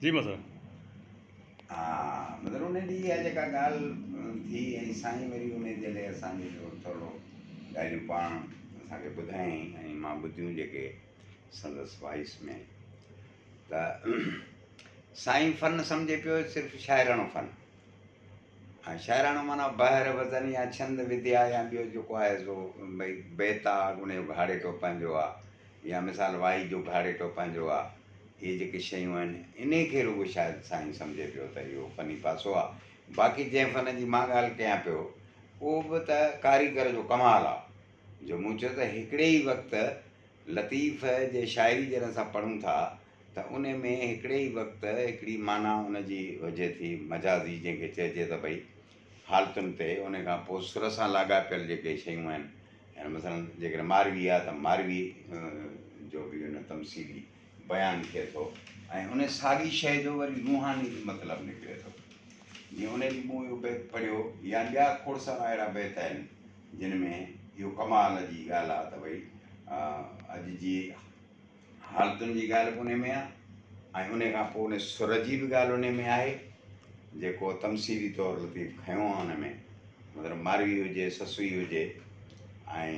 جي ماسٽر. ها مطلب ان ڏينهن اها جيڪا ڳالهه ٿي ۽ سائين وري ان جي لاء اسان جو ٿورو ڳالهيون پاڻ اسان کي ٻڌايائين ۽ مان ٻڌيون جيڪي سندس وائس ۾ ته سائين فن سمجهي پيو صرف شاعراڻو فن ۽ شاعراڻو معنيٰ بحر وزن يا ڇند وديا يا ٻيو جيڪو آهي سو ڀئي بيت آ ان جو گهاڙيٽو پنهنجو آ يا مثال وائي جو گهاڙيٽو پنهنجو آ، اهي جيڪي شيون آهن، انهي کي رڳو شايد سائين سمجهي پيو ته اهو فني پاسو آ. باقي جنهن فن جي مان ڳالهه ڪيان پيو، اهو به ته ڪاريگر جو ڪمال آ، جو مون چيو ته هڪڙي ئي وقت لطيف جي شاعري جڏهن اسان پڙهون ٿا ته انهي ۾ هڪڙي ئي وقت هڪڙي معنيٰ ان جي هجي ٿي مجازي جنهن کي چئجي ته ڀئي حالتن تي ان کان پوء سر سان لاڳاپيل جيڪي شيون آهن يعني مثلاً جيڪڏهن ماروي آهي ته ماروي جو به ان تمثيلي بيان ٿئي ٿو ۽ ان ساڳي شيء جو وري روحاني به مطلب نڪري ٿو جيئن ان ڏينهن مون اهو بيت پڙهيو يا ٻيا کوڙ سارا اهڙا بيت آهن جن ۾ اهو ڪمال جي ڳالهه آهي ته ڀئي اڄ جي حالتن جي ڳالهه به انهي ۾ آهي ۽ انهي کان پوء انهي سر جي به ڳالهه انهي ۾ آهي جيڪو تمثيلي طور لطيف کنيو آهي ان ۾ مطلب ماروي هجي سسئي هجي ۽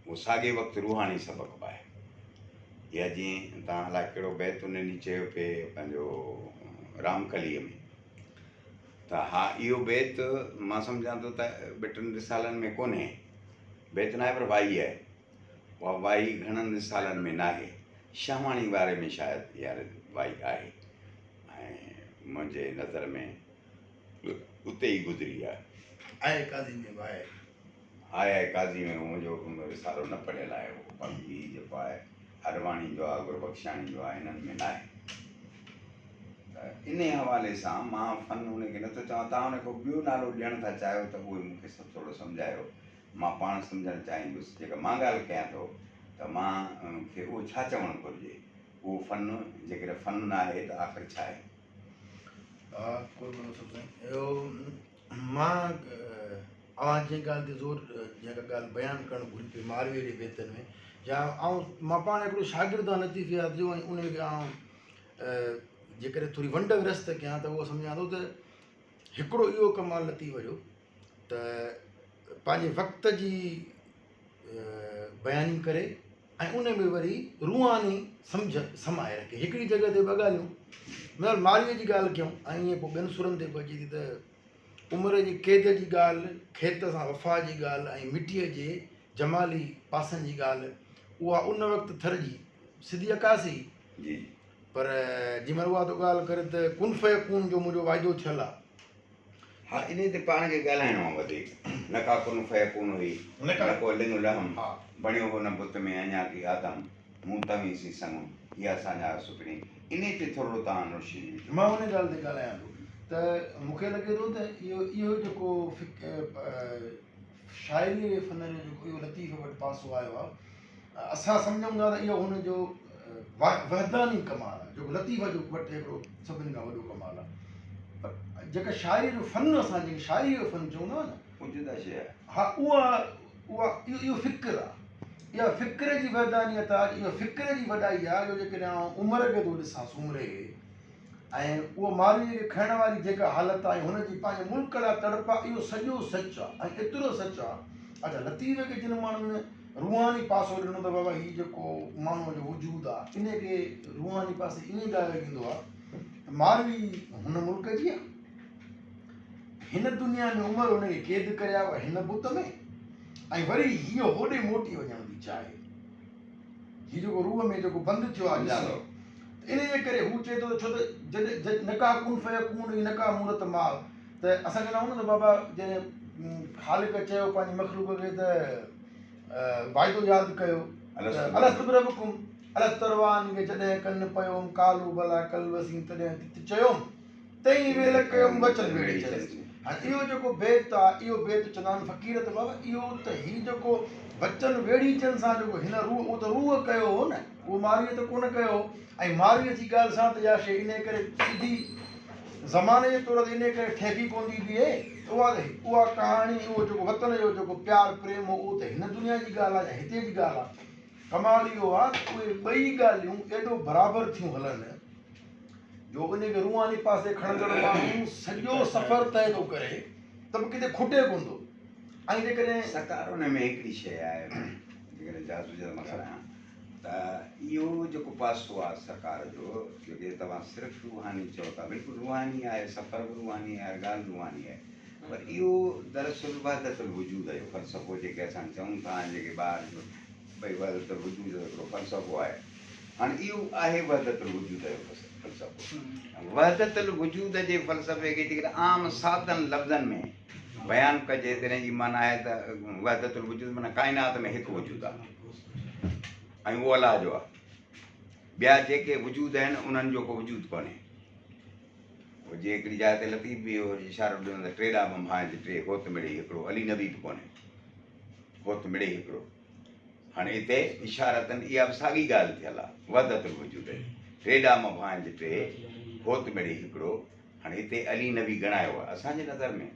اهو ساڳئي وقت روحاني سبق به آهي يا جيئن تان الائي ڪهڙو بيت ان ڏينهن چيو پئي پنهنجو رامڪليء ۾ ته ها اهو بيت مان سمجهان ٿو ته ٻه ٽن رسالن ۾ ڪونهي بيت ناهي پر وائي آهي اها وائي گهڻن رسالن ۾ ناهي. شاهواڻي واري ۾ شايد اها وائي آهي ۽ منهنجي نظر ۾ اتي ئي گذري آهي. آء قاضي ۾ به آهي. آء قاضي ۾ منهنجو رسالو نه پڙهيل آهي اهو باقي هي جيڪو آهي اڏواڻي جو آهي گربخشاڻي جو آهي انهن ۾ ناهي ته انهي حوالي سان مان فن ان کي نٿو چوان تان ان کي ٻيو نالو ڏيڻ ٿا چاهيو ته اهو مون کي سڀ ٿورو سمجهايو مان پاڻ سمجهڻ چاهيندس، جيڪا مان ڳالهه ڪيان ٿو ته مان کي اهو ڇا چوڻ گهرجي؟ اهو فن جيڪڏهن فن ناهي ته آخر ڇا آهي؟ ها قربان يوسف سائين اهو مان اوهان جنهن ڳالهه تي زور جيڪا ڳالهه بيان ڪرڻ گهري پئي ماروي جي بيتن ۾ يا آئون مان پاڻ هڪڙو شاگرد آهيان لطيفيات جو ۽ ان کي آئون جيڪڏهن ٿوري ونڊ ورست ڪيان ته اهو سمجهان ٿو ته هڪڙو اهو ڪمال لطيف جو ته پنهنجي وقت جي بياني ڪري ۽ ان ۾ وري روحاني سمجهه سمائي رکي هڪڙي جڳهه تي ٻه ڳالهيون مثال مارئي جي ڳالهه ڪيون ۽ ائين پوء ٻين سرن تي به اچي ٿي ته عمر جي قيد جي ڳالهه کيت سان وفا جي ڳالهه ۽ مٽيء جي جمالي پاسن جي ڳالهه اها ان وقت ٿر جي سڌي عڪاسي جي پر جي مهل اها ٿو ڳالهه ڪري ته ڪن فيڪون جو منهنجو واعدو ٿيل آهي ها انهي تي پاڻ کي ڳالهائڻو آ وڌيڪ نه ڪا ڪن فيڪون هئي نه ڪو لڱ لحم بڻيو هو نه بت ۾ اڃا ڪي آدم مون توهين سين سڱ اها ساڃاهه سپرين انهي تي ٿورڙو توهان روشني وجهو. مان ان ڳالهه تي ڳالهايان ٿو ته مون کي لڳي ٿو ته اهو اهو جيڪو شاعريء جي فن جو جيڪو اهو لطيف وٽ پاسو آيو آ اسان سمجهون ٿا ته اهو هن جو وحداني ڪمال آهي جيڪو لطيف جو وٽ هڪڙو سڀني کان وڏو ڪمال آهي پر جيڪا شاعري جو فن اسان جيڪي شاعري جو فن چون ٿا نه اهو جدا شيء آهي. ها اها اها اهو فڪر آهي اها فڪر جي وحدانيت آهي اها فڪر جي وڏائي آهي جو جيڪڏهن آئون عمر کي ٿو ڏسان سومري کي ۽ اهو مارويء کي کڻڻ واري جيڪا حالت آهي هن جي پنهنجي ملڪ لاء تڙپ آهي اهو سڄو سچ آهي ۽ ايترو سچ آهي اڇا لطيف کي جن ماڻهن روحاني پاسو ڏنو ته بابا هي جيڪو ماڻهوء جو وجود آهي ان کي روحاني پاسي ائين ڳايو ويندو آهي ته ماروي هن ملڪ جي آهي هن دنيا ۾ عمر هن کي قيد ڪري آيو آهي هن بت ۾ ۽ وري هيء هوڏي موٽي وڃڻ ٿي چاهي. هي جيڪو روح ۾ جيڪو بند ٿيو آهي جسم ته ان جي ڪري هو چئي ٿو ته ڇو ته جڏهن نه ڪا ڪن فيڪون ۽ نه ڪا مورت ماء ته اسان چوندا آهيون نه ته بابا جڏهن خالق چيو پنهنجي مخلوق کي ته واعدو ياد ڪيو الست بربڪم الست اروان کي جڏهن ڪن پيوم قالو بلا ڪلوسين تڏهن تت چيوم تئين ويل ڪيم وچن ويڙهي چيس. هاڻي اهو جيڪو بيت آ اهو بيت چوندا آهن فقير ته بابا اهو ته هي جيڪو وچن ويڙهيچن سان جيڪو هن روح اهو ته روح ڪيو هو نه اهو مارويء ته ڪونه ڪيو هو ۽ مارويء جي ڳالهه سان ته اها شيء انهيء ڪري سڌي زماني جي طور تي انهيء ڪري ٺهڪي ڪونه ٿي بيهي ته اها ته اها ڪهاڻي اهو جيڪو وطن جو جيڪو پيار پريم هو اهو ته هن دنيا جي ڳالهه آ يا هتي جي ڳالهه آ ڪمال اهو آ ته اهي ٻئي ڳالهيون ايڏو برابر ٿيون هلن. جو ان کي روحاني پاسي کڻندڙ ماڻهو سڄو سفر طئي ٿو ڪري ته به ڪٿي کٽي ڪونه ٿو ۽ جيڪڏهن. سرڪار ان ۾ هڪڙي شيء آهي جيڪڏهن اجازت هجي ته مان ڳالهايان ته اهو جيڪو پاسو آهي سرڪار جو جيڪي توهان صرف روحاني چئو ٿا بلڪل روحاني آهي سفر به روحاني آهي هر ڳالهه روحاني آهي پر اهو دراصل وحدت الوجود جو فلسفو جيڪي اسان چئون ٿا ۽ جيڪي ٻاهر ڀئي وحدت الوجود جو هڪڙو فلسفو آهي هاڻي اهو آهي وحدت الوجود جو فلسفو. وحدت الوجود جي فلسفي کي جيڪڏهن عام سادن لفظن ۾ بيان ڪجي ته ان جي معنيٰ آهي ته وحدت الوجود معنيٰ ڪائنات ۾ هڪ وجود آهي ۽ اهو الله جو آهي. ٻيا جيڪي وجود آهن انهن جو ڪو وجود ڪونهي. پوء جيئن هڪڙي جاء تي لطيف به اهو اشارو ڏنو ته ٽي ڏاٻ ڀانئج ٽي هوت مڙئي هڪڙو علي نبي به ڪونهي هوت مڙئي هڪڙو. هاڻي هتي اشارتن اها به ساڳي ڳالهه ٿيل آهي، وحدت الوجود جي. ٽي ڏام ڀانئج ٽي، هوت مڙئي هڪڙو. هاڻي هتي علي نبي ڳڻايو آهي. اسان جي نظر ۾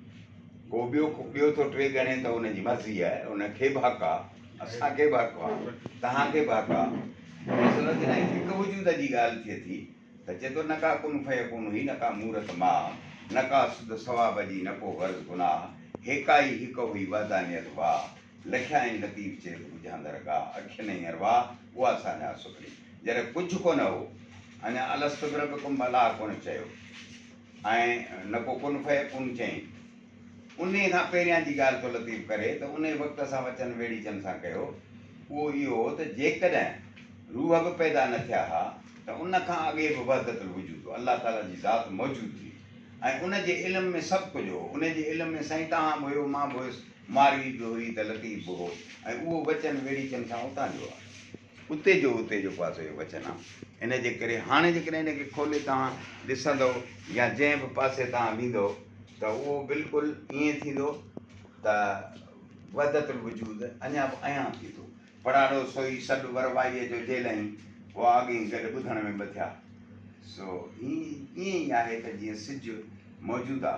ڪو ٻيو ٻيو ٿو ٽي ڳڻي ته ان جي مرضي آهي، ان کي به حق آهي، اسان کي به حق آهي، توهان کي به حق آهي. مسئلو جڏهن هڪ وجود جي ڳالهه ٿئي ٿي ته چئي ٿو نه ڪا ڪن فيڪون هئي نه ڪا مورت ماهه، نه ڪا سڌ ثواب جي نه ڪو غرض گناهه، هيڪائي هڪ هئي وحدانيت واهه. لکيائين لطيف چئي ته ڳجهاندر گاهه اکين ۽ ارواح اها ساڃاهه سکڻي جڏهن ڪجهه ڪونه هو اڃا الست بربڪم به الله ڪونه چيو ۽ نه ڪو ڪن فيڪون چيائين انهي کان پهريان جي ڳالهه ٿو لطيف ڪري ته انهي وقت اسان وچن ويڙهيچن سان ڪيو اهو اهو هو ته جيڪڏهن روح به پيدا نه ٿيا ها ته ان کان اڳي به وحدت الوجود هو الله تعاليٰ جي ذات موجود هئي ۽ ان جي علم ۾ سڀ ڪجهه هو ان جي علم ۾ سائين توهان به هيو مان به هيس ماروي به هئي ته لطيف به هو ۽ اهو وچن ويڙهيچن سان اتان جو آهي. اتي جو اتي جو پاسو اهو وچن آهي. ان جي ڪري هاڻي جيڪڏهن ان کي کولي توهان ڏسندؤ يا جنهن به پاسي توهان ويندؤ ته اهو بلڪل ائين ٿيندو ته وحدت الوجود اڃا به عيان ٿيندو. پڙاڏو سوئي سڏ وروائيء جو جيلهين هئا اڳهين گڏ ٻڌڻ ۾ ٻه ٿيا. سو ائين ئي آهي ته جيئن سج موجود آ،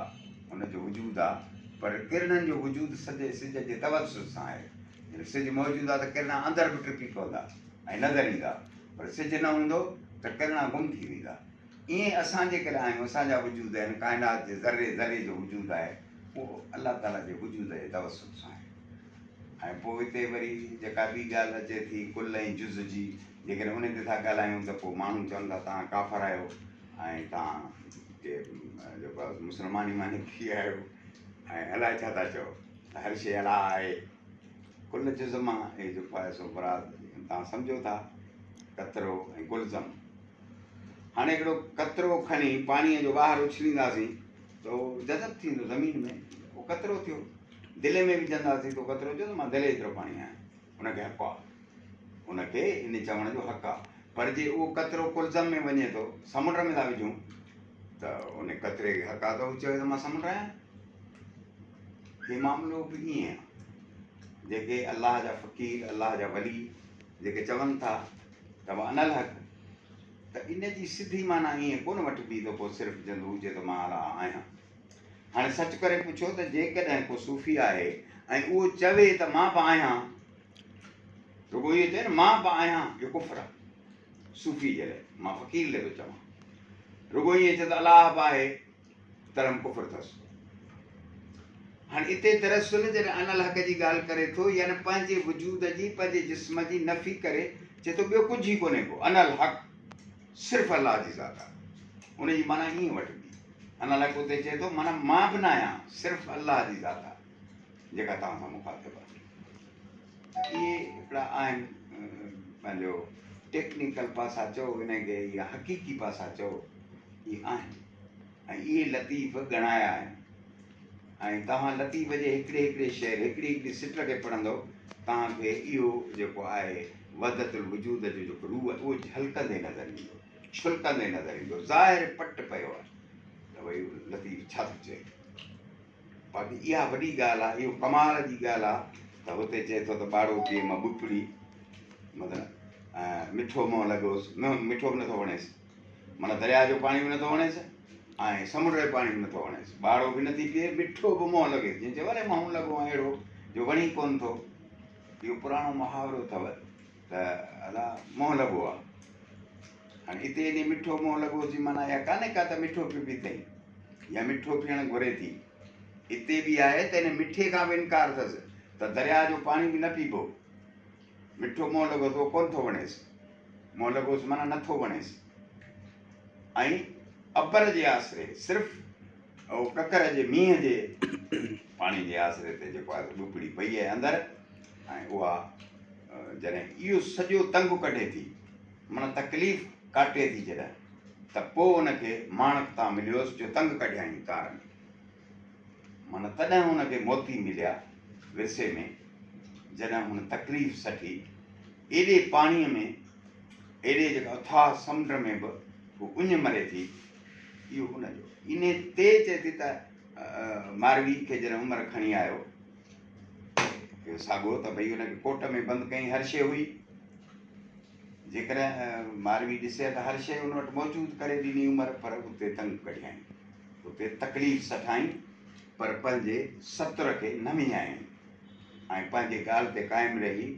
ان جو وجود آ، پر ڪرڻن جو وجود سج سج جي توسط سان آهي. جڏهن سج موجود آ ته ڪرڻا اندر به ٽپي پوندا ۽ نظر ايندا، پر سج نه هوندو ته ڪرڻا گم ٿي ويندا. ائين اسان جيڪڏهن آهيون، اسان جا وجود آهن، ڪائنات جي ذري ذري جو وجود آهي، اهو الله تعاليٰ جي وجود جي توسط سان آهي. ۽ پوء هتي وري جيڪا ٻي ڳالهه اچي ٿي ڪل ۽ جز جي، جيڪڏهن ان تي ٿا ڳالهايون ته پوء ماڻهو چون ٿا توهان ڪافر آهيو ۽ توهان ڪي جيڪو آهي مسلماني مان نڪري آيا آهيو ۽ الائي ڇا ٿا چئو ته هر شيء الله آهي. ڪل جز مان هي جيڪو آهي سو مراد توهان سمجهو ٿا قطرو ۽ قلزم. هاڻي هڪڙو قطرو کڻي پاڻيء جو ٻاهر اڇلينداسين ته اهو جذب ٿيندو زمين ۾ اهو قطرو ٿيو. دلي ۾ وجهنداسين ته قطرو چوندو مان دلي جيترو پاڻي آهيان ان کي حق آ ان کي ان چوڻ جو حق آ پر جي اهو قطرو قلزم ۾ وڃي ٿو سمنڊ ۾ ٿا وجهون ته ان قطري کي حق آ ته هو چوي ته مان سمنڊ آهيان هي معاملو به ائين آ جيڪي الله جا فقير الله جا ولي جيڪي چون ٿا ته انا الحق ته ان جي سڌي معنيٰ ائين ڪونه وٺبي ته پوء صرف چوندو هو چئي ته مان الله آهيان هاڻي سچ ڪري پڇو ته جيڪڏهن ڪو صوفي آهي ۽ اهو چوي ته مان به آهيان، رڳو اهو چئي نه مان به آهيان، اهو ڪفر آهي صوفي جي لاء، مان فقير لاء ٿو چوان. رڳو ائين چئي ته الله به آهي، ترم ڪفر اٿس. هاڻي اتي دراصل جڏهن انا الحق جي ڳالهه ڪري ٿو يعني پنهنجي وجود جي، پنهنجي جسم جي نفي ڪري چئي ٿو ٻيو ڪجهه ئي ڪونهي ڪو، انا الحق صرف الله جي ذات آهي. ان جي معنيٰ ائين وٺبي. انا الحق اتي چئي ٿو معنيٰ مان به نه آهيان، صرف الله جي ذات آهي جيڪا توهان سان مخاطب آهي. ته اهي هڪڙا آهن پنهنجو ٽيڪنيڪل پاسا چئو ان کي يا حقيقي پاسا چئو اهي آهن ۽ اهي لطيف ڳڻايا آهن ۽ توهان لطيف جي هڪڙي هڪڙي شعر هڪڙي هڪڙي سٽ کي پڙهندو توهان کي اهو جيڪو آهي وحدت الوجود جو جيڪو روح آهي اهو جهلڪندي نظر ايندو. ڇلڪندي نظر ايندو. ظاهر پٽ پيو آهي ته ڀئي لطيف ڇا ٿو چئي. باقي اها وڏي ڳالهه آهي، اهو ڪمال جي ڳالهه آهي ته هتي چئي ٿو ته ٻاڙو پيئي مان ٻپڙي مطلب مٺو منهن لڳوس، مٺو به نٿو وڻيس، معنيٰ درياء جو پاڻي به نٿو وڻيس ۽ سمنڊ جو پاڻي به نٿو وڻيس، ٻاڙو به نٿي پيئي، مٺو به منهن لڳيس، جيئن چئبو آهي نه منهن لڳو آهي اهڙو جو وڻي ڪونه ٿو. اهو پراڻو محاورو اٿو ته ادا منهن لڳو آهي. هاڻي اتي انهي مٺو منهن لڳوس جي معنيٰ اها ڪانهي ڪا ته مٺو پيو پيتئين يا مٺو پيئڻ گهري ٿي. اتي به آهي ته ان مٺي کان به انڪار اٿس ته درياء جو پاڻي به نه پيبو. مٺو منهن لڳوس اهو ڪونه ٿو وڻيس. منهن لڳوس معنيٰ نه ٿو وڻيس. ۽ ابر جي آسري صرف اهو ڪڪر جي مينهن جي پاڻي جي آسري تي جيڪو آهي ٻپڙي پئي آهي اندر ۽ اها جڏهن اهو سڄو تنگ ڪڍي ٿي معنيٰ تڪليف ڪاٽي ٿي جڏهن ته پوء ان کي ماڻڪ تان مليوس جو تنگ ڪڍيائين تار ۾ معنيٰ تڏهن هن کي موتي مليا ورثي ۾ جڏهن هن تڪليف سٺي ايڏي پاڻيء ۾ ايڏي جيڪا اٿاهه سمنڊ ۾ به هو اڃ مري ٿي اهو ان جو انهي تي چئي ٿي ته ماروي کي جڏهن عمر کڻي آيو اهو ساڳو ته ڀئي ان کي ڪوٽ ۾ بند ڪيائين هر شيء هئي جيڪڏهن ماروي ڏسي ته هر شيء ان وٽ موجود ڪري ڏني عمر پر اتي تنگ ڪڍيائين اتي تڪليف سٺائين پر پنهنجي ستر کي نه وڃايائين ۽ پنهنجي ڳالهه تي قائم رهي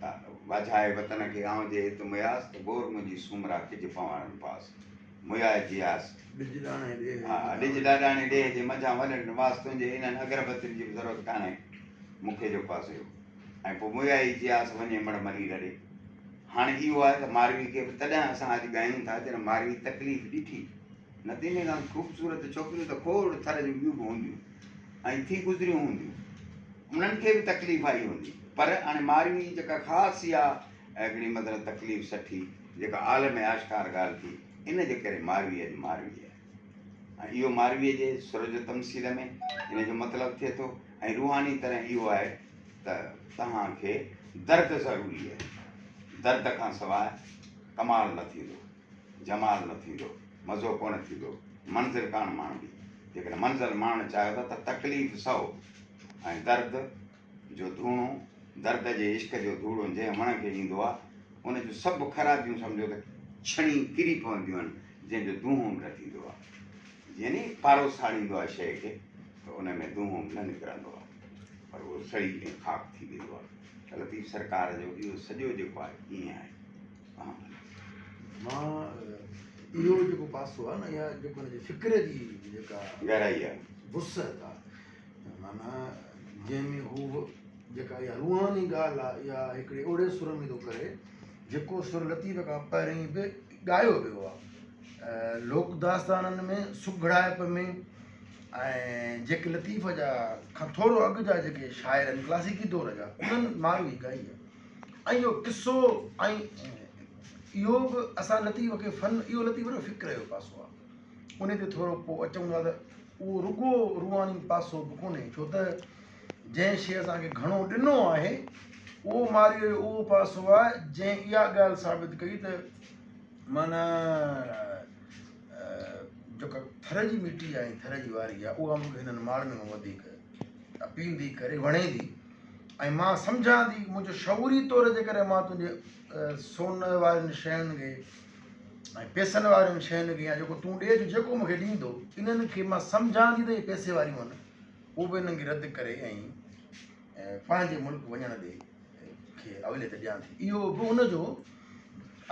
ته واجهائي وطن کي آئون جي هت مياس ته گور منهنجي سومرا ڪج پنوارن پاس. مياء جياس. ڏج ڏاڻي ڏيهه جي ها ڏج ڏاڏاڻي ڏيهه جي منجهان وڏن واس تنهنجي انهن اگربتين جي به ضرورت ڪانهي مون کي جو پاس اهو ۽ پوء ميائي جياس وڃي مڙ مري رڙي. هاڻي اهو آهي ته ماروي کي به تڏهن اسان اڄ ڳايون ٿا جڏهن ماروي تڪليف ڏٺي نه ته انهي کان خوبصورت ڇوڪريون ته کوڙ ٿر جون ٻيون به هونديون ۽ ٿي گذريون هونديون انهن کي به تڪليف آئي هوندي پر هاڻي ماروي جيڪا خاص اها هڪڙي مطلب تڪليف سٺي جيڪا عالم آشڪار ڳالهه ٿي ان جي ڪري ماروي اڄ ماروي آهي ۽ اهو ماروي جي سر جو تمثيل ۾ ان جو مطلب ٿئي ٿو ۽ روحاني طرح اهو آهي ته توهان کي درد ضروري آهي درد کان سواء ڪمال نه ٿيندو جمال نه ٿيندو، مزو ڪونه ٿيندو، منزل ڪانه ماڻبي. جيڪڏهن منزل ماڻڻ چاهيو ٿا ته تڪليف سهو ۽ درد جو ڌوڻو، درد جي عشق جو ڌوڙو جنهن وڻ کي ايندو آهي، ان جون سڀ خرابيون سمجهو ته ڇڻي ڪري پونديون آهن، جنهن جو دونهون به نه ٿيندو آهي. يعني پارو ساڙيندو آهي شيء کي ته ان ۾ دونهون به نه نڪرندو آهي، پر اهو سڙي ۽ خاڪ ٿي ويندو آهي. ته لطيف سرڪار جو اهو سڄو جيڪو آهي ائين آهي. مان اهو جيڪو پاسو آهي نه اها جيڪو هن جي فڪر جي جيڪا گهرائي آهي وسعت آهي معنيٰ جنهن ۾ هو جيڪا اها روحاني ڳالهه آهي اها هڪڙي اهڙي سر ۾ ٿو ڪري جيڪو سر لطيف کان پهرين به ڳايو ويو آهي لوڪ داستانن ۾ سگهڙائپ ۾ ۽ جيڪي لطيف جا کان ٿورو اڳ جا جيڪي شاعر آهن ڪلاسيڪي دور جا انهن ماروي ڳائي آهي ۽ اهو قصو ۽ اهو به اسان لطيف کي فن اهو لطيف جو فڪر جو پاسو آهي ان تي ٿورو پوء اچون ٿا ته اهو رڳو روحاني پاسو به ڪونهي ڇو ته جنهن شيء اسان کي گهڻو ڏنو آهي اهو مارئيء جو اهو پاسو آهي جنهن اها ڳالهه ثابت ڪئي ته معنيٰ جيڪا ٿر جي مٽي آهي ٿر جي واري آهي اها مون کي هنن ماڻهن کان وڌيڪ اپيل ٿي ڪري وڻي ٿي ۽ مان سمجهان ٿي منهنجو شعوري طور جيڪڏهن مان تنهنجي سون وارين شين کي ۽ پئسن وارين شين کي يا جيڪو تون ڏي جيڪو مون کي ڏيندو انهن کي مان سمجهان ٿي ته اهي پئسي واريون آهن اهو به انهن کي رد ڪري ۽ پنهنجي ملڪ وڃڻ ڏي کي اوليت ڏيان ٿي اهو به ان جو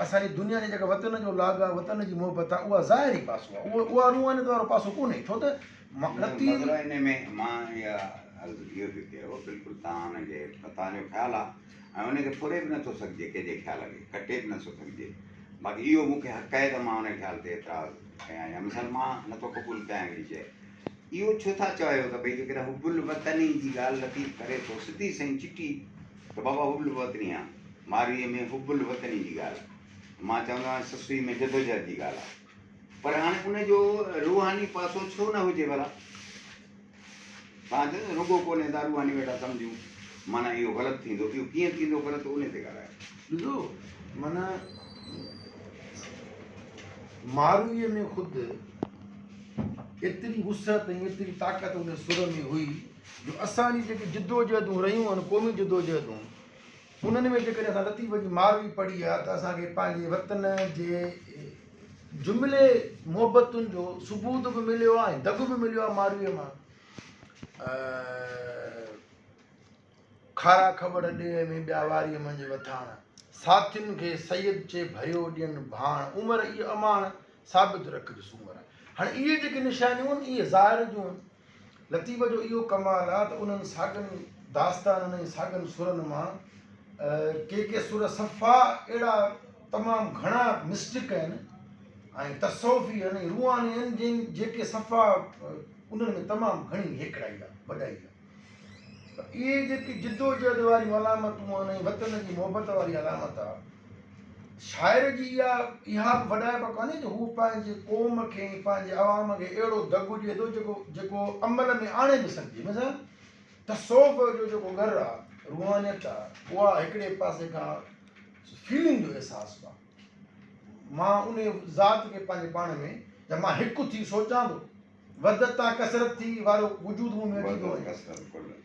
اسان جي دنيا جي جيڪا وطن جو لاڳ آهي وطن جي محبت آهي اها ظاهري پاسو آهي اهو اها روحانيت وارو پاسو ڪونهي ڇو ته لطيف مطلب ان ۾ مان اها عرض اهو به ڪيو بلڪل تان ان کي تان جو خيال آهي ۽ ان کي ڦري به نٿو سگهجي ڪنهن جي خيال کي ڪٽي به نٿو سگهجي باقي اهو مون کي حق آهي ته مان ان خيال تي اعتراض ڪيان يا مثال مان نٿو قبول ڪيان اهڙي شيء اهو ڇو ٿا چاهيو ته ڀئي جيڪڏهن حب الوطني جي ڳالهه لطيف ڪري ٿو سڌي سئين چٽي ته بابا حب الوطني آ مارويء ۾ حب الوطني جي ڳالهه آ مان چوندو آهيان سسئي ۾ جدوجهد جي ڳالهه آ پر هاڻي ان جو روحاني پاسو ڇو نه هجي ڀلا توهان چئو نه رڳو ڪونهي ته روحاني ويٺا سمجهون معنيٰ اهو غلط ٿيندو اهو ڪيئن ٿيندو غلط ان تي ڳالهايو. ڏسو معنيٰ مارويء ۾ خود ايتري وسعت ۽ ايتري طاقت ان سر ۾ هئي جو اسان جي جيڪي جدوجهدون رهيون آهن قومي جدوجهدون انهن ۾ جيڪڏهن اسان لطيف جي ماروي پڙهي آهي ته اسان کي پنهنجي وطن جي جملي محبتن جو ثبوت به مليو آهي ۽ دڳ به مليو آهي مارويء مان. کارا کٻڙ ڏيهه ۾ ٻيا واريء منجهه وٿاڻ. ساٿين کي سيد چئي ڀريو ڏين ڀاڻ، عمر اي اماڻ، ثابت رکج سومرا. هاڻي اهي جيڪي نشانيون آهن، اهي ظاهر جون آهن. لطيف جو اهو ڪمال آهي ته انهن ساڳين داستانن ۽ ساڳين سرن مان ڪي ڪي سر صفا اهڙا تمام گهڻا مسٽڪ آهن ۽ تصوفي آهن ۽ روحاني آهن جن جيڪي صفا انهن ۾ تمام گهڻي هيڪڙائي آهي وڏائي آهي پر اهي جيڪي جدوجهد واريون علامتون آهن ۽ وطن جي محبت واري علامت آهي شاعر جي اها اها به وڏائپ ڪانهي جو هو پنهنجي قوم کي ۽ پنهنجي عوام کي اهڙو دڳ ڏئي ٿو جيڪو جيڪو عمل ۾ آڻي به سگهجي مثلا تصوف جو جيڪو ڳر آ روحانيت آ اها هڪڙي پاسي کان فيلنگ جو احساس به آ مان ان ذات کي پنهنجي پاڻ ۾ جا مان هڪ ٿي سوچان ٿو وحدت تان ڪثرت ٿي وارو وجود مون ۾ اچي ٿو وڃي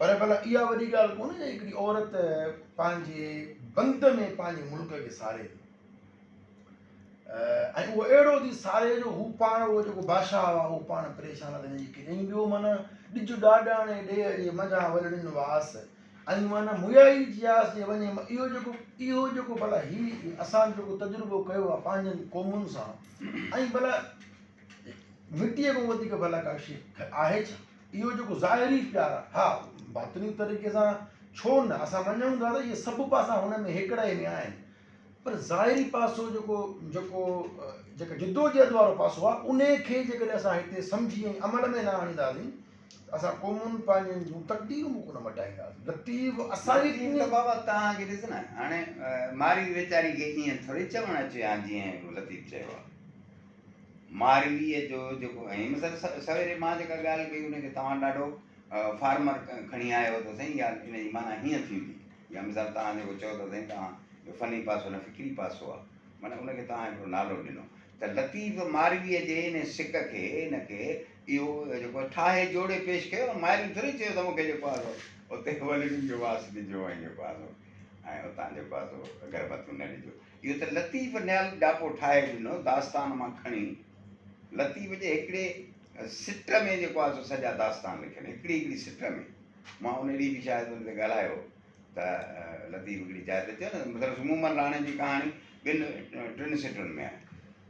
پر ڀلا اها وڏي ڳالهه ڪونهي جو هڪڙي عورت پنهنجي بند ۾ پنهنجي ملڪ کي ساري ٿي ۽ اهو اهڙو ٿي ساري جو هو پاڻ اهو جيڪو بادشاهه آهي اهو پاڻ پريشان آهي ته هن جي ٻيو معنيٰ ڏج ڏاڏاڻي ڏيهه جي منجهان ولڙين واس ۽ معنيٰ ميائي جي آس جي وڃي اهو جيڪو اهو جيڪو ڀلا هي اسان جيڪو تجربو ڪيو آهي پنهنجن قومن سان ۽ ڀلا مٽيء کان وڌيڪ ڀلا ڪا شيء آهي ڇا؟ اهو جيڪو ظاهري پيار آهي، ها باطني طريقي سان ڇو نه اسان مڃون ٿا ته اهي سڀ پاسا هن ۾ هيڪڙائي ۾ آهن پر ظاهري پاسو جيڪو جيڪو جيڪا جدوجهد وارو پاسو آهي ان کي جيڪڏهن اسان هتي سمجهي ۽ عمل ۾ نه آڻينداسين ته اسان قومن پنهنجن جون تقديرون به ڪونه مٽائينداسين. لطيف اسان جي لطيف ته بابا توهان کي ڏس نه هاڻي مارئي ويچاري کي ائين ٿوري چوڻ اچي ها جيئن لطيف چيو آهي. مارويء جو جيڪو ۽ مثال سويري مان جيڪا ڳالهه ڪئي ان کي توهان ڏاڍو فارمر کڻي آيو ته سائين اها ان جي معنيٰ هيئن ٿيندي يا مثال توهان جيڪو چئو ٿا سائين توهان جو فني پاسو نه فڪري پاسو آهي معنيٰ ان کي توهان هڪڙو نالو ڏنو ته لطيف مارويء جي ان سڪ کي ان کي اهو جيڪو ٺاهي جوڙي پيش ڪيو ماروي ٿوري چيو ته مون کي جيڪو آهي سو اتي ولڙين جو واس ڏجو ۽ جيڪو آهي سو ۽ اتان جيڪو آهي سو اگربتيون نه ڏجو اهو ته لطيف نيل ڏاپو ٺاهي ڏنو، داستان مان کڻي لطيف جي هڪڙي سٽ ۾ جيڪو آهي سو سڄا داستان لکيل، هڪڙي هڪڙي سٽ ۾. مان ان ڏينهن به شايد ان تي ڳالهايو ته لطيف هڪڙي جاء تي چيو نه مثلاً مومل راڻي جي ڪهاڻي ٻن ٽن سٽن ۾ آهي.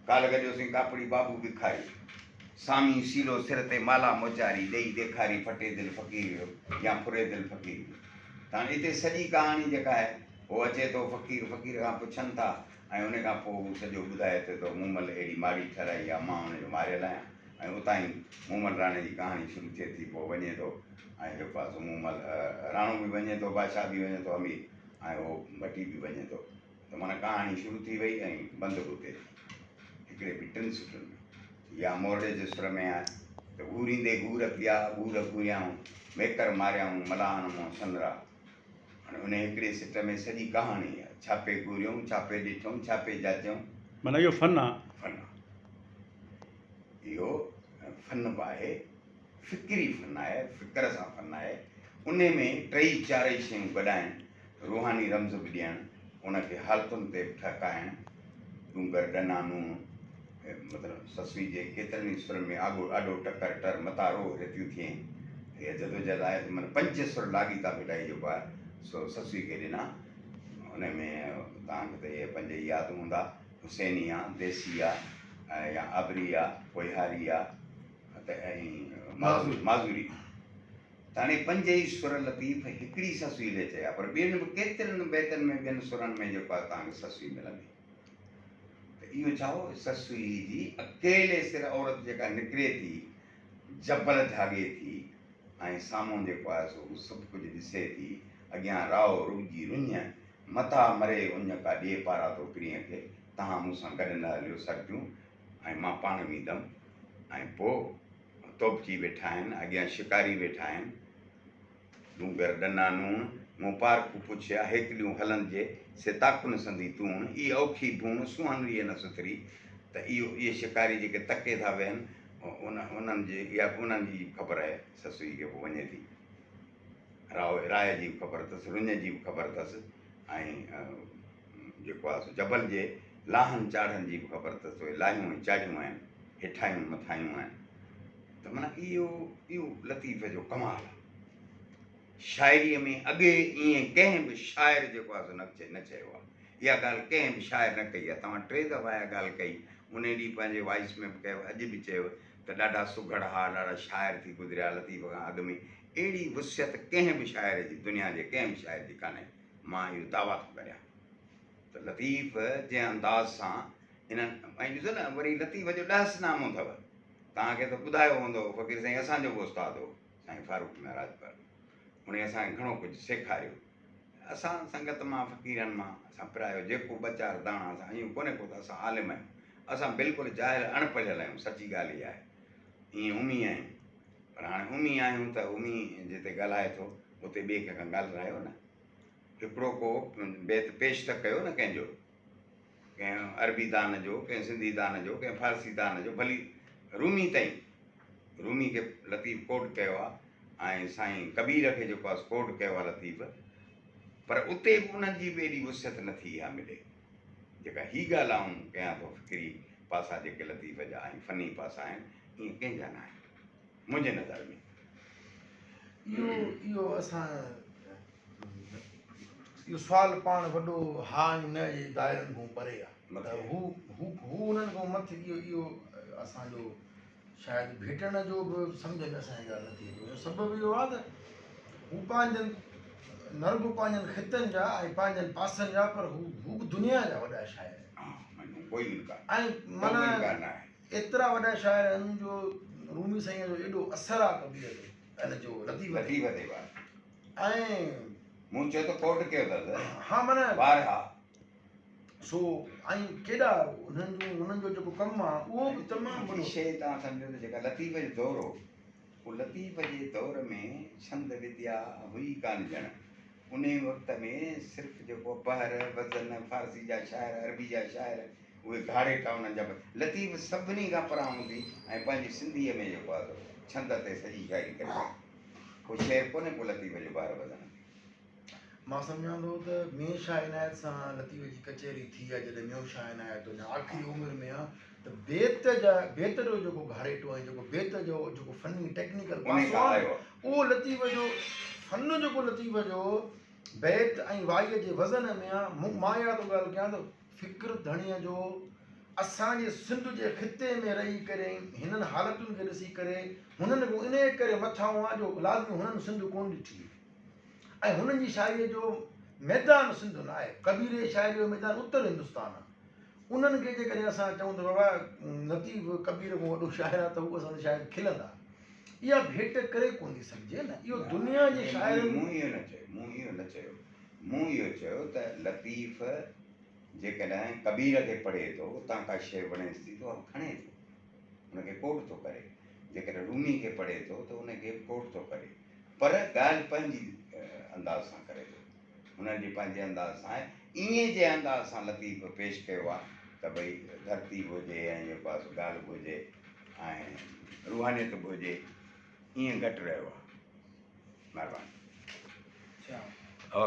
ڪالهه گڏيوسين ڪاپڙي بابو بکاري، سامي سيلو سر تي مالا موچاري، ڏيئي ڏيکاري ڦٽي دل فقير ويو يا ڦري دل فقير ويو. ته هاڻي اتي سڄي ڪهاڻي جيڪا آهي هو اچي ٿو فقير فقير کان پڇن ٿا ۽ ان کان پوء هو سڄو ٻڌائي ٿو ته مومل اهڙي ماڙي ٺهرائي آ مان ان جو ماريل آهيان ۽ اتان ئي مومل راڻي جي ڪهاڻي شروع ٿئي ٿي پوء وڃي ٿو ۽ جيڪو آهي سو مومل راڻو به وڃي ٿو بادشاهه به وڃي ٿو امير ۽ هو ڀٽي به وڃي ٿو ته معنيٰ ڪهاڻي شروع ٿي وئي ۽ بند به اتي ٿي هڪڙي به ٽن سٽن ۾ يا مورڙي جي سر ۾ آهي ته گهوريندي گهور پيا گهور گهوريائون ميڪر ماريائون ملاحن منهن سنرا هاڻي ان هڪڙي سٽ ۾ سڄي ڪهاڻي آهي. ڇا پئي گهوريئون، ڇا پئي ڏٺئون، ڇا پئي جاچيئون. معنيٰ اهو فن آ. فن آ. اهو فن به آهي، فڪري فن آهي، فڪر سان فن آهي. انهي ۾ ٽئي چارئي شيون گڏ آهن. روحاني رمز به ڏيڻ، ان کي حالتن تي به ٺهڪائڻ، ڏونگر ڏنا نوڻ، مطلب سسئي جي ڪيترن ئي سرن ۾ آڳو آڏو ٽڪر ٽر متان روهه رتيون ٿئين. اها جدوجهد آهي ته معنيٰ پنج سر لاڳيتا ڀٽائي جيڪو آهي سو سسئي کي ڏنا. ان ۾ توهان کي ته اهي پنج ئي ياد هوندا، حسيني آ، ديسي آ يا آبري آ، پوئهاري آ ته ۽ معذوري. ته هاڻي پنج ئي سر لطيف هڪڙي سسئي لئي چيا پر ٻين به ڪيترن بيتن ۾ ٻين سرن ۾ جيڪو آهي توهان کي سسئي ملندي. ته اهو ڇا هو؟ سسئي جي اڪيلي سر عورت جيڪا نڪري ٿي، جبل جهاڳي ٿي ۽ سامهون جيڪو آهي سو هو سڀ ڪجهه ڏسي ٿي، اڳيان رائو رڳجي رڃ، متا مري اڃ ڪا ڏي پاراتو پرينء کي، تهان مون سان گڏ نه هليو سرتيون ۽ مان پاڻ ويندم ۽ پوء توبچي ويٺا آهن، اڳيان شڪاري ويٺا آهن. ڏونگر ڏنا نوڻ، مون پارکو پڇيا، هيڪليون هلن جي، سي تاڪن سندي تون، اي اوکي ڀوڻ، سونهن ريء نه سٿري، ته اهو اهي شڪاري جيڪي تڪي ٿا ويهن، ان انهن جي اها به انهن جي به خبر آهي، سسئي کي پوء وڃي ٿي راء راء جي به خبر اٿس، رڃ جي به خبر اٿس ۽ جيڪو آهي سو جبل جي لاهن چاڙهن جي به خبر اٿس، اهي لاهيون ۽ چاڙهيون آهن، هيٺاهيون مٿاهيون آهن. ته معنيٰ اهو اهو لطيف جو ڪمال آهي. شاعريء ۾ اڳي ائين ڪنهن به شاعر جيڪو آهي سو نه نه چيو آهي. اها ڳالهه ڪنهن به شاعر نه ڪئي آهي. توهان ٽي دفعا اها ڳالهه ڪئي، انهي ڏينهن پنهنجي وائيس ۾ به ڪيو، اڄ به چيو ته ڏاڍا سگهڙ ها، ڏاڍا شاعر ٿي گذريا لطيف کان اڳ ۾ اهڙي وسعت ڪنهن به شاعر جي دنيا جي ڪنهن به شاعر جي ڪانهي. مان اهو دعويٰ ٿو ڪريان ته لطيف جنهن انداز سان انهن ۽ ڏسو نه وري لطيف جو ڏهس نامو اٿو، توهان کي ته ٻڌايو هوندو فقير سائين اسان جو به استاد هو. سائين فاروق معراج پر انهي اسان کي گهڻو ڪجهه سيکاريو. اسان سنگت مان فقيرن مان اسان پرايو جيڪو ٻه چار داڻا اسان ائين ڪونهي ڪو ته اسان عالم آهيون. اسان بلڪل جاهل اڻ پڙهيل آهيون سچي ڳالهه اها آهي. ائين امي آهيون پر هاڻي امي آهيون ته امي جتي ڳالهائي ٿو اتي ٻئي ڪنهن کان ڳالهرايو نه. هڪڙو ڪو بيت پيش ته ڪيو نه ڪنهن جو. ڪنهن عربي دان جو، ڪنهن سنڌي دان جو، ڪنهن فارسي دان جو، ڀلي رومي تائين، رومي کي لطيف ڪوٽ ڪيو آ ۽ سائين ڪبير کي جيڪو آ ڪوٽ ڪيو آ لطيف، پر اتي به انهن جي به ايڏي وسعت نه ٿي اها ملي، جيڪا هي ڳالهه آئون ڪيان ٿو فڪري پاسا جيڪي لطيف جا ۽ فني پاسا آهن، ائين ڪنهن جا نه آهن منهنجي نظر ۾. اهو اهو اسان اهو سوال پاڻ وڏو ها ۽ نه جي دائرن کان پري آ ته هو هو هو انهن کان مٿي اهو اهو اسان جو شايد ڀيٽڻ جو به سمجهه ۾ اسان جي ڳالهه نٿي اچي ان جو سبب اهو آ ته هو پنهنجن نه رڳو پنهنجن خطن جا ۽ پنهنجن پاسن جا پر هو هو به دنيا جا وڏا شاعر آهن ڪوئي انڪار ۽ معنيٰ ايترا وڏا شاعر آهن جو رومي سائين جو ايڏو اثر آ ڪبير تي ان جو لطيف لطيف تي بار ۽ مون چيو ته ڪوٽ ڪيو اٿس ها معنيٰ بارها سو ۽ ڪيڏا انهن جو انهن جو جيڪو ڪم آ اهو به تمام وڏو شيء توهان سمجهو ته جيڪا لطيف جو دور هو اهو لطيف جي دور ۾ ڇند وديا هئي ڪانه ڄڻ انهي وقت ۾ صرف جيڪو بحر وزن فارسي جا شاعر عربي جا شاعر اهي گهاڙيٽا انهن جا لطيف سڀني کان پرانهون ٿي ۽ پنهنجي سنڌيء ۾ جيڪو آهي سو ڇند تي سڄي شاعري ڪري وئي. ڪو شعر ڪونهي ڪو لطيف جو بحر وزن تي. مان سمجهان ٿو ته ميين شاهه عنايت سان لطيف جي ڪچهري ٿي آهي جڏهن ميون شاهه عنايت اڃا آخري عمر ۾ آ ته بيت جا بيت جو جيڪو گهاڙيٽو ۽ جيڪو بيت جو جيڪو فني ٽيڪنيڪل انهي پاسو کان آ نه آيو آ. اهو لطيف جو فن جيڪو لطيف جو بيت ۽ وائيء جي وزن ۾ آ مون مان اها ٿو ڳالهه ڪيان ته فڪر ڌڻيء جو اسان جي سنڌ جي خطي ۾ رهي ڪري ۽ هنن حالتن کي ڏسي ڪري هنن کان انهيء ڪري مٿانهون آ جو لازمي هنن سنڌ ڪونه ڏٺي ۽ هنن جي شاعريء جو ميدان سنڌ نه آهي. ڪبير جي شاعريء جو ميدان اتر هندستان آ. انهن کي جيڪڏهن اسان چئون ته بابا لطيف ڪبير کان وڏو شاعر آ ته هو اسان تي شايد کلندا. اها ڀيٽ ڪري ڪونه ٿي سگهجي نه. اهو دنيا جي شاعرن. مون اهو نه چيو. مون اهو نه چيو. مون اهو چيو ته لطيف جيڪڏهن ڪبير کي پڙهي ٿو، اتان ڪا شيء وڻيس ٿي ته اها کڻي ٿو، ان کي ڪوٽ ٿو ڪري. جيڪڏهن رومي کي پڙهي ٿو ته ان کي به ڪوٽ ٿو ڪري. پر ڳالهه پنهنجي انداز سان ڪري ٿو. هن جي پنهنجي انداز سان آهي. ائين جنهن انداز سان لطيف پيش ڪيو آهي ته ڀئي ڌرتي به هجي ۽ جيڪو آهي سو ڳالهه به هجي ۽ روحانيت به هجي، ائين گهٽ رهيو آهي. مھرباني. اڇا.